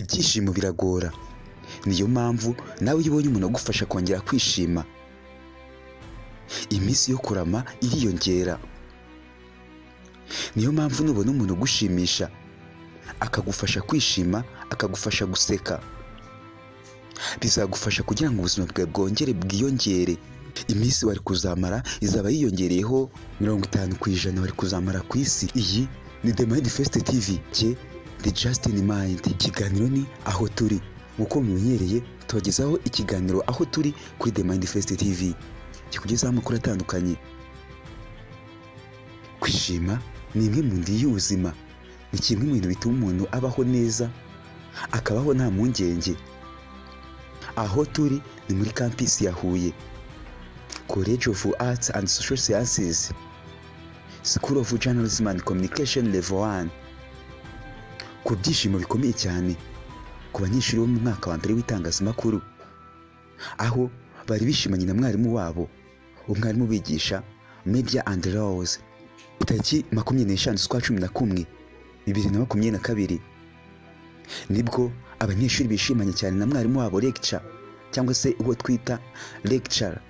Ibyishimo biragora, niyo mpamvu nawe iyo ubonye umuntu agufasha kongera kwishima, iminsi yo kurama iriyongera. Niyo mpamvu nubona umuntu ugushimisha, akagufasha kwishima, akagufasha guseka, bizagufasha kugira ngo ubuzima bwawe bwongere bwiyongere. Iminsi wari kuzamara izaba yiyongereyeho 50% wari kuzamara ku isi. Iyi ni The Mind First TV, jye The Justin Mind. Ikiganiro ni Aho Turi. Nk'uko mumenyereye, tubagezaho ikiganiro Aho Turi kuri The Mind First TV, kikugezaho amakuru atandukanye. Kwishima ni imwe mu ndiri y'ubuzima, ni kimwe mu bintu bituma umuntu abaho neza, akabaho nta mpungenge. Aho turi ni muri campus ya Huye, College of Arts and Social Sciences, School of Journalism and Communication Level 1. Ku byishimo bikomeye cyane ku banyeshuri bo mu mwaka wa mbere w'itangazamakuru, aho bari bishimanye na mwarimu wabo, umwarimu bigisha Media and Laws. Tariki 25 z'ukwa 11 2022, nibwo abanyeshuri bishimanye cyane na mwarimu wabo lecture, cyangwa se uwo twita lecturer.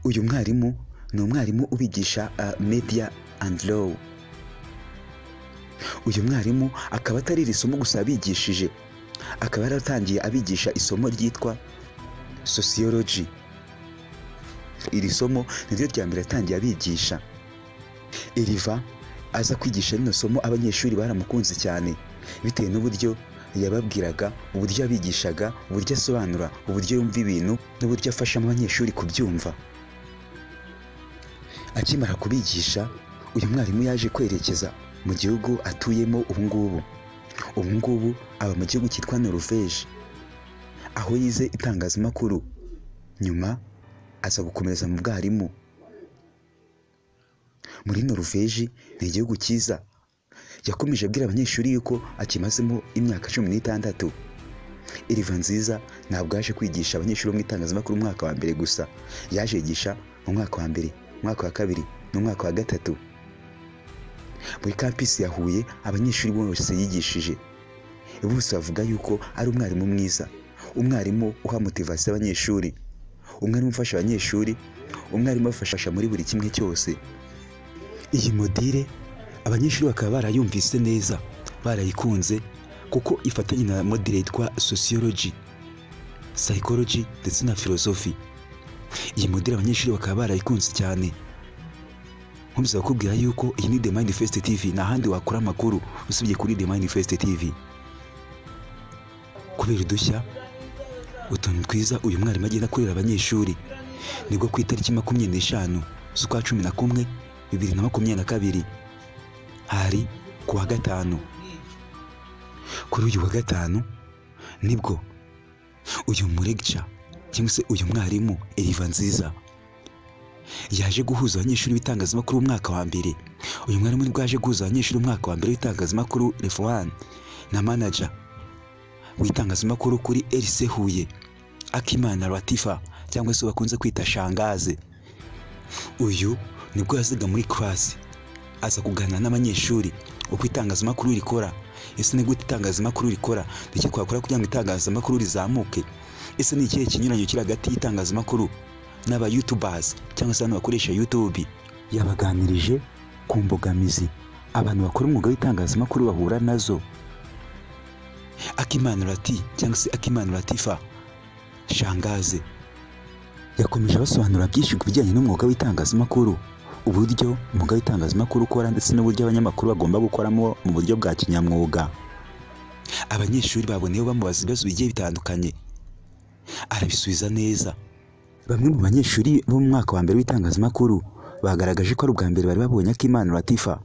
Uyu mwarimu ni umwarimu ubigisha Media and Law. Uyu mwarimu akaba atari iri somo gusa abigishije, akaba yaratangiye abigisha isomo ryitwa Sociology. Iri somo niryo rya mbere yatangiye abigisha. Iriva aza kwigisha rino somo, abanyeshuri baramukunze cyane bitewe n'uburyo yababwiraga, uburyo yabigishaga, uburyo asobanura, uburyo yumva ibintu n'uburyo afashamo abanyeshuri kubyumva. Akimara kubigisha, uyu mwarimu yaje kwerekeza mu gihugu atuyemo ubu ngubu. Ubu ngubu aba mu gihugu cyitwa Norvège, aho yize itangazamakuru, nyuma aza gukomereza mu bwarimu. Muri Norvège ni igihugu cyiza. Yakomeje abwira abanyeshuri yuko akimazemo imyaka 16. Iriva Nziza ntabwo yaje kwigisha abanyeshuri bo mu itangazamakuru umwaka wa mbere gusa, yaje yigisha mu mwaka wa mbere, umwaka wa kabiri n'umwaka wa gatatu. Muri campus ya Huye, abanyeshuri bose yigishije bose bavuga yuko ari umwarimu mwiza, umwarimu uha motivation abanyeshuri, umwarimu ufasha abanyeshuri, umwarimu ubafasha muri buri kimwe cyose. Iyi module abanyeshuri bakaba barayumvise neza, barayikunze, kuko ifatanye na module yitwa Sociology, Psychology ndetse na Philosophy. Iyi module abanyeshuri bakaba barayikunze cyane. Nkomeza kukubwira yuko iyi ni The Mind First TV, nta handi wakura amakuru usibye kuri The Mind First TV. Kubera udushya, utuntu twiza uyu mwarimu agenda akorera abanyeshuri, nibwo ku itariki 25 z'ukwa 11 2022, hari ku wa gatanu. Kuri uyu wa gatanu nibwo uyu mulecturer cyangwa se uyu mwarimu Eriva Nziza yaje guhuza abanyeshuri b'itangazamakuru umwaka wa mbere. Uyu mwarimu nibwo yaje guhuza abanyeshuri umwaka wa mbere w'itangazamakuru Level 1 na manager w'itangazamakuru kuri RC Huye, Akimana Latifa, cyangwa se bakunze kwita Shangaze. Uyu nibwo yazaga muri class, aza kuganira n'abanyeshuri uko itangazamakuru rikora. Ese ni gute itangazamakuru rikora? Ni iki twakora kugira ngo itangazamakuru rizamuke? Ese ni ikihe kinyuranyo kiri hagati y'itangazamakuru n'aba YouTubers cyangwa se abantu bakoresha YouTube? Yabaganirije ku mbogamizi abantu bakora umwuga w'itangazamakuru bahura nazo. Akimana Lati cyangwa se Akimana Latifa Shangaze yakomeje abasobanura byinshi ku bijyanye n'umwuga w'itangazamakuru, uburyo umwuga w'itangazamakuru ukora ndetse n'uburyo abanyamakuru bagomba gukoramo mu buryo bwa kinyamwuga. Abanyeshuri baboneyeho bamubaza ibibazo bigiye bitandukanye, arabisubiza neza. Bamwe mu banyeshuri bo mu mwaka wa mbere w'itangazamakuru bagaragaje ko ari ubwa mbere bari babonye Akimana Latifa.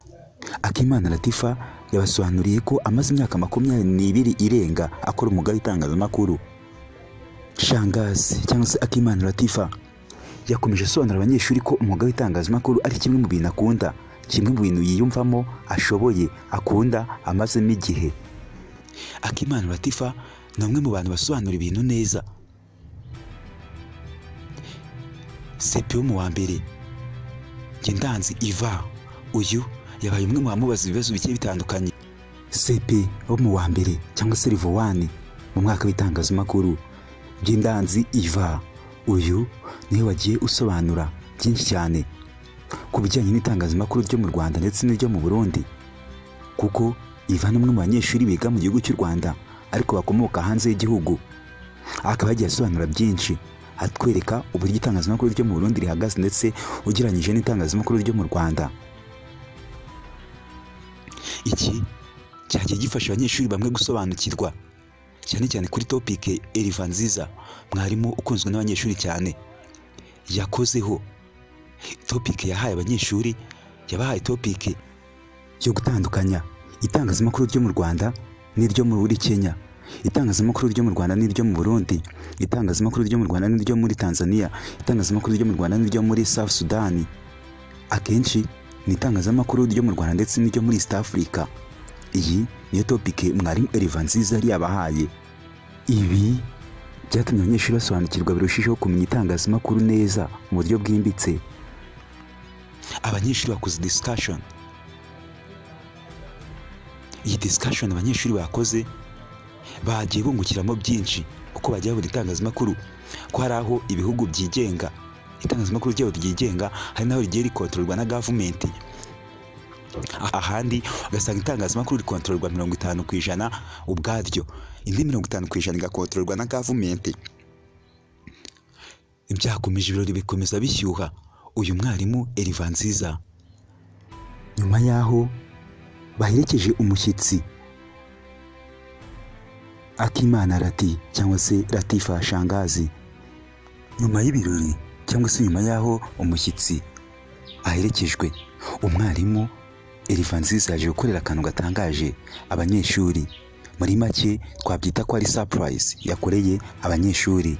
Akimana Latifa yabasobanuriye ko amaze imyaka 22 irenga akora umwuga w'itangazamakuru. Shangazi cyangwa se Akimana Latifa yakomeje asobanurira abanyeshuri ko umwuga w'itangazamakuru ari kimwe mu bintu akunda, kimwe mu bintu yiyumvamo, ashoboye, akunda, amazemo igihe. Akimana Latifa ni umwe mu bantu basobanura ibintu neza. CP wo mu wa mbere Ngendanzi Iva, uyu yabaye umwe mu bamubaza ibibazo bigiye bitandukanye. CP wo mu wa mbere cyangwa se level 1 mu mwaka w'itangazamakuru Byindanzi Iva. Uyu niwe wagiye usobanura byinshi cyane ku bijyanye n'itangazamakuru ryo mu Rwanda ndetse n'iryo mu Burundi, kuko Iva ni umwe mu banyeshuri biga mu gihugu cy'u Rwanda ariko bakomoka hanze y'igihugu. Akaba yagiye asobanura byinshi atwereka uburyo itangazamakuru ryo mu Burundi rihagaze ndetse ugereranyije n'itangazamakuru ryo mu Rwanda. Iki cyagiye gifasha abanyeshuri bamwe gusobanukirwa cyane cyane kuri topic Eliva Nziza, mwarimu ukunzwe n'abanyeshuri cyane, yakozeho. Topic yahaye abanyeshuri, yabahaye topic yo gutandukanya itangazamakuru ryo mu Rwanda n'iryo muri Kenya, itangazamakuru ryo mu Rwanda n'iryo mu Burundi, itangazamakuru ryo mu Rwanda n'iryo muri Tanzania, itangazamakuru ryo mu Rwanda n'iryo muri South Sudan. Akenshi ni itangazamakuru ryo mu Rwanda ndetse n'iryo muri East Africa. Iyi niyo topic mwarimu Eliva Nziza yari yabahaye. Ibi byatumye abanyeshuri basobanukirwa birushijeho kumenya itangazamakuru neza mu buryo bwimbitse. Abanyeshuri bakoze discussion. Iyi discussion abanyeshuri bakoze bagiye bungukiramo byinshi, kuko bagiye babona itangazamakuru ko hari aho ibihugu byigenga, itangazamakuru ryabo ryigenga, hari n'aho rigiye rikontororwa na gavumenti. Ahandi ugasanga itangazamakuru rikontororwa 50% ubwaryo, indi 50% igakontororwa na gavumenti. Byakomeje ibirori bikomeza bishyuha. Uyu mwarimu Eliva Nziza nyuma yaho baherekeje umushyitsi Akimana Rati cyangwa se Latifa Shangazi, nyuma y'ibirori cyangwa se nyuma yaho umushyitsi aherekejwe, umwarimu Eliva Nziza yaje gukorera akantu gatangaje abanyeshuri. Muri make twabyita ko ari surprise yakoreye abanyeshuri.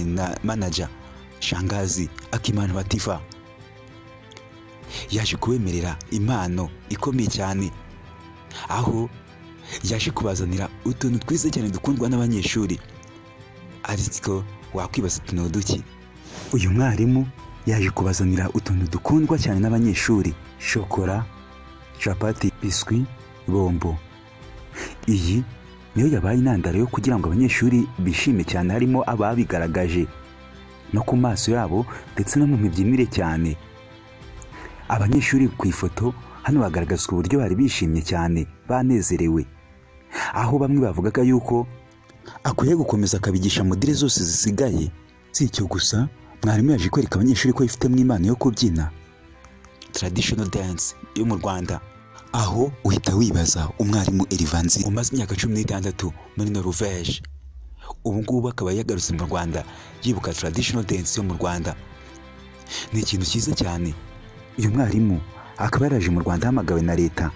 Na manager Shangazi Akimana Latifa yaje kubemerera impano ikomeye cyane, aho yaje kubazanira utuntu twiza cyane dukundwa n'abanyeshuri. Ariko wakwibaza uti ni uduki? Uyu mwarimu yaje kubazanira utuntu dukundwa cyane n'abanyeshuri: shokora, capati, biswi, bombo. Iyi niyo yabaye intandaro yo kugira ngo abanyeshuri bishime cyane, harimo ababigaragaje no ku maso yabo ndetse no mu mibyinire cyane. Abanyeshuri ku ifoto hano bagaragazwa uburyo bari bishimye cyane banezerewe, aho bamwe bavugaga yuko akwiye gukomeza akabigisha module zose zisigaye. Si icyo gusa, mwarimu yaje kwereka abanyeshuri ko yifitemo impano yo kubyina traditional dance yo mu Rwanda. Aho uhita wibaza umwarimu Eliva Nziza umaze imyaka 16 muri Norvège, ubu ngubu akaba yagarutse mu Rwanda yibuka traditional dance yo mu Rwanda. Ni ikintu cyiza cyane. Uyu mwarimu akaba yaraje mu Rwanda ahamagawe na leta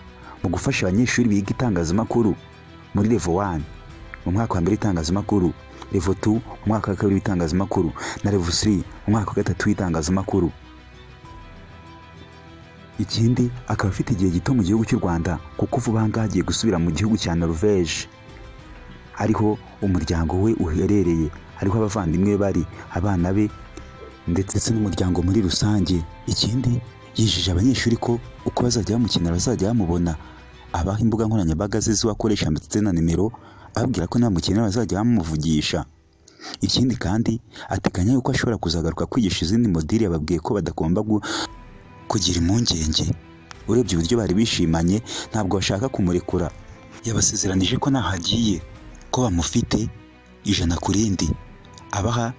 mu gufasha abanyeshuri biga itangazamakuru muri level 1 mu mwaka wa mbere w'itangazamakuru, level 2 mu mwaka wa kabiri w'itangazamakuru na level 3 mu mwaka wa gatatu w'itangazamakuru. Ikindi akaba afite igihe gito mu gihugu cy'u Rwanda, kuko vuba aha ngaha agiye gusubira mu gihugu cya Norvège, ariho umuryango we uherereye, ariho abavandimwe bari, abana be ndetse n'umuryango muri rusange. Ikindi yijeje abanyeshuri ko uko bazajya bamukenera bazajya bamubona, abaha imbuga nkoranyambaga ze z'uwakoresha ndetse na nimero, ababwira ko namukenera bazajya bamuvugisha. Ikindi kandi ateganya yuko ashobora kuzagaruka kwigisha izindi module, yababwiye ko badagomba kugira impungenge. Urebye uburyo bari bishimanye ntabwo bashaka kumurekura. Yabasezeranije ko naho agiye ko bamufite 100 ku rindi, abaha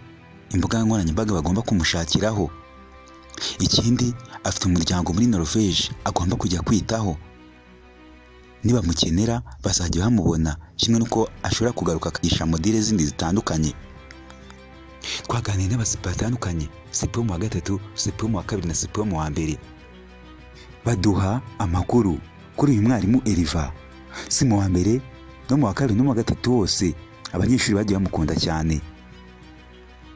imbuga nkoranyambaga bagomba kumushakiraho. Ikindi afite umuryango muri Norvège agomba kujya kwitaho, nibamukenera bazajya bamubona, kimwe n'uko ashobora kugaruka akigisha module zindi zitandukanye. Twaganiriye n'abasipa batandukanye, CP mu wa gatatu, CP mu wa kabiri na CP mu wa mbere, baduha amakuru kuri uyu mwarimu Eliva. Si mu wa mbere no mu wa kabiri no mu wa gatatu hose abanyeshuri bagiye bamukunda cyane,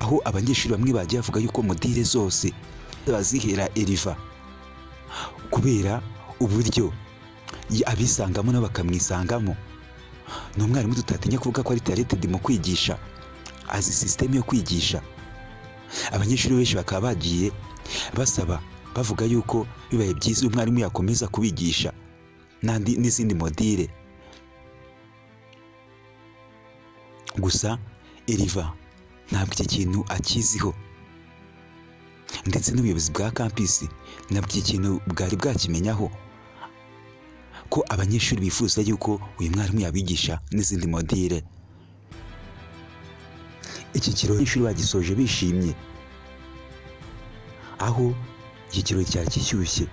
aho abanyeshuri bamwe bagiye bavuga yuko module zose bazihera Eliva kubera uburyo abisangamo nabo bakamwisangamo. Ni umwarimu tutatinya kuvuga ko ari talented mu kwigisha, azi system yo kwigisha. Abanyeshuri benshi bakaba bagiye basaba bavuga yuko bibaye byiza umwarimu yakomeza kubigisha n'izindi module. Gusa Eriva ntabwo iki kintu akiziho, ndetse n'ubuyobozi bwa campus ntabwo iki kintu bwari bwakimenyaho, ko abanyeshuri bifuza yuko uyu mwarimu yabigisha n'izindi module. Iki kirori abanyeshuri bagisoje bishimye, aho iki kirori cyari kishyushye,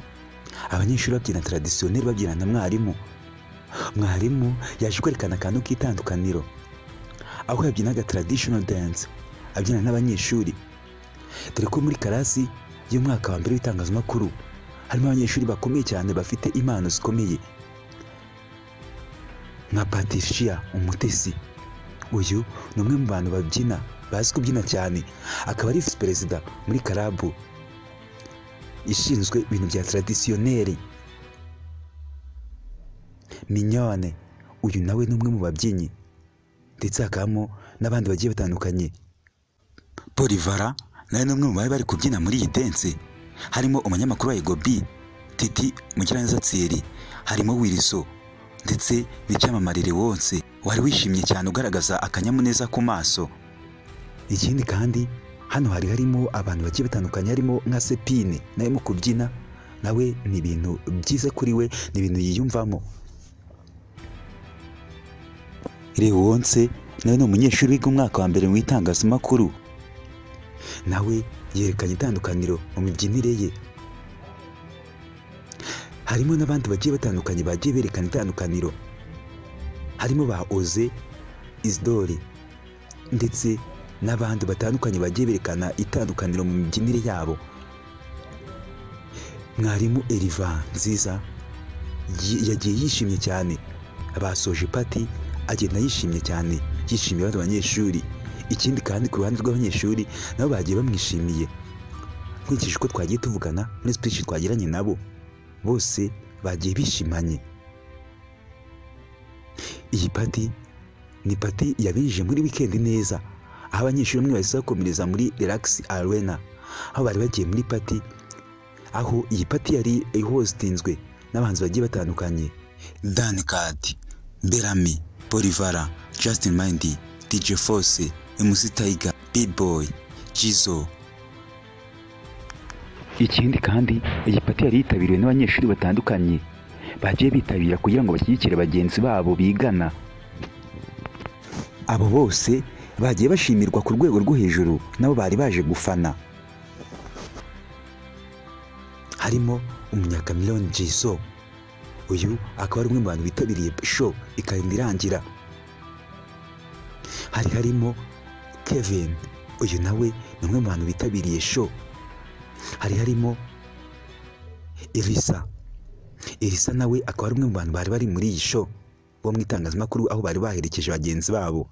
abanyeshuri babyina traditionnel, babyina na mwarimu. Mwarimu yaje kwerekana akantu k'itandukaniro, aho yabyinaga traditional dance abyina n'abanyeshuri, dore ko muri class y'umwaka wa mbere w'itangazamakuru harimo abanyeshuri bakomeye cyane bafite impano zikomeye nka Patricia Umutesi. Uyu ni umwe mu bantu babyina, bazi kubyina cyane, akaba ari visi perezida muri club ishinzwe ibintu bya traditionnel. Mignone, uyu nawe ni umwe mu babyinnyi, ndetse hakabamo n'abandi bagiye batandukanye. Polivara nawe ni umwe mu bari bari kubyina muri iyi dance, harimo umunyamakuru wa Yego B Titi Mugiraneza Thierry, harimo Wilson ndetse n'icyamamare Leonce wari wishimye cyane ugaragaza akanyamuneza ku maso. Ikindi kandi hano hari harimo abantu bagiye batandukanye, harimo nka Sepine nawe mu kubyina, nawe ni ibintu byiza kuri we, ni ibintu yiyumvamo. Leonce nawe ni umunyeshuri wiga umwaka wa mbere mu itangazamakuru, nawe yerekanye itandukaniro mu mibyinire ye. Harimo n'abandi bagiye batandukanye bagiye berekana itandukaniro, harimo ba Oze Isidore ndetse n'abandi batandukanye bagiye berekana itandukaniro mu mibyinire yabo. Mwarimu Eriva Nziza yagiye yishimye cyane, basoje party agenda yishimye cyane, yishimiye abandi banyeshuri. Ikindi kandi ku ruhande rw'abanyeshuri nabo bagiye bamwishimiye, nkurikije uko twagiye tuvugana muri speech twagiranye nabo, bose bagiye bishimanye. Iyi party ni party yabinjije muri weekend neza, aho abanyeshuri bamwe bahise bakomereza muri Relax Arena, aho bari bagiye muri party, aho iyi party yari ihostinzwe n'abahanzi bagiye batandukanye: Dan Card, Berami, Bolivara, Justin Mind, DJ Force, MC Tiger, B-Boy, Jizo. Ikindi kandi iyi party yari yitabiriwe n'abanyeshuri batandukanye bagiye bitabira kugira ngo bashyigikire bagenzi babo bigana. Abo bose bagiye bashimirwa ku rwego rwo hejuru, nabo bari baje gufana. Harimo umunyakamiliyoni Jizo, uyu akaba ari umwe mu bantu bitabiriye show ikarinda irangira. Hari harimo Kevin, uyu nawe ni umwe mu bantu bitabiriye show. Hari harimo Elisa, Elisa nawe akaba ari umwe mu bantu bari bari muri iyi show bo mu itangazamakuru, aho bari baherekeje bagenzi babo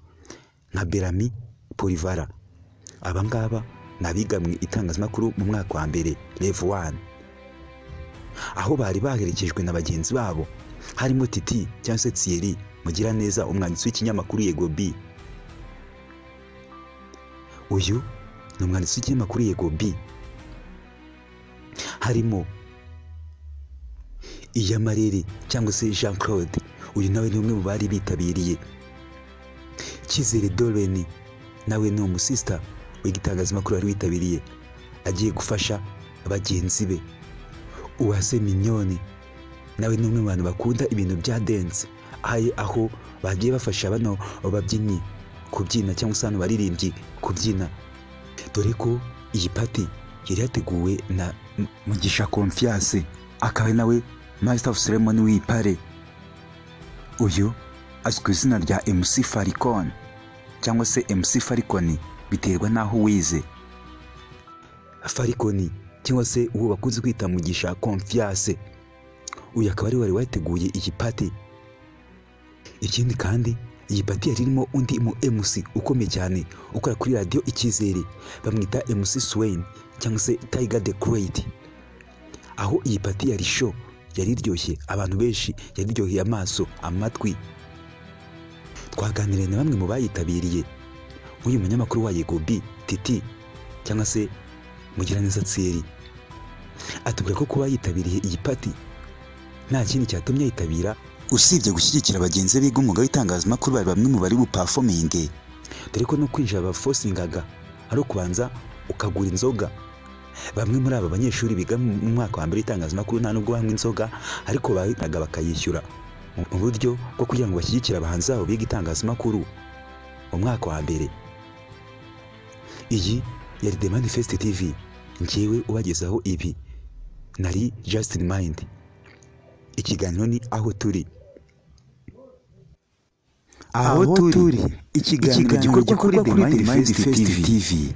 nka Berami, Polivara. Aba ngaba ni abiga mu itangazamakuru mu mwaka wa mbere level 1, aho bari baherekejwe na bagenzi babo harimo Titi cyangwa se Thierry Mugiraneza, umwanditsi w'ikinyamakuru Yego B. Uyu ni umwanditsi w'ikinyamakuru Yego B. Harimo Iyamarere cyangwa se Jean Claude, uyu nawe ni umwe mu bari bitabiriye. Cyizere Doreni nawe ni umusista w'igitangazamakuru wari witabiriye, agiye gufasha bagenzi be. Uwase Mignone nawe ni umwe mu bantu bakunda ibintu bya dance, aho bagiye bafasha bano babyinnyi kubyina cyangwa se bano baririmbyi kubyina, dore ko iyi party yari yateguwe na Mugisha Confiance, akaba nawe Master of Ceremony w'iyi party. Uyu azwi ku izina rya MC Falcon cyangwa se MC Falcon, biterwa n'aho wize. Falcon cyangwa se uwo bakunze kwita Mugisha Confiance, uyu akaba ari wari wateguye iyi party. Ikindi kandi iyi party yari irimo undi mu MC ukomeye cyane ukora kuri radiyo Icyizere, bamwita MC Swain cyangwa se Tiger the Great. Aho iyi party yari show yari iryoshye abantu benshi, yari iryoheye amaso, amatwi. Twaganiriye na bamwe mu bayitabiriye, nk'uyu munyamakuru wa Yego B Titi cyangwa se Mugiraneza Thierry, atubwira ko kuba yitabiriye iyi party nta kindi cyatumye yitabira usibye gushyigikira bagenzi be biga umwuga w'itangazamakuru, bari bamwe mu bari buperforminge Dore ko no kwinjira bafosingaga ari ukubanza ukagura inzoga. Bamwe muri aba banyeshuri biga mu mwaka wa mbere w'itangazamakuru nta nubwo banywa inzoga, ariko bahitaga bakayishyura mu buryo bwo kugira ngo bashyigikire abahanzi babo biga itangazamakuru mu mwaka wa mbere. Iyi yari The Manifest TV, njyewe ubagezaho ibi nari Justin Mind. Ikiganiro ni Aho Turi. Aho Turi, ikiganiro gikorwa kuri The Manifest TV.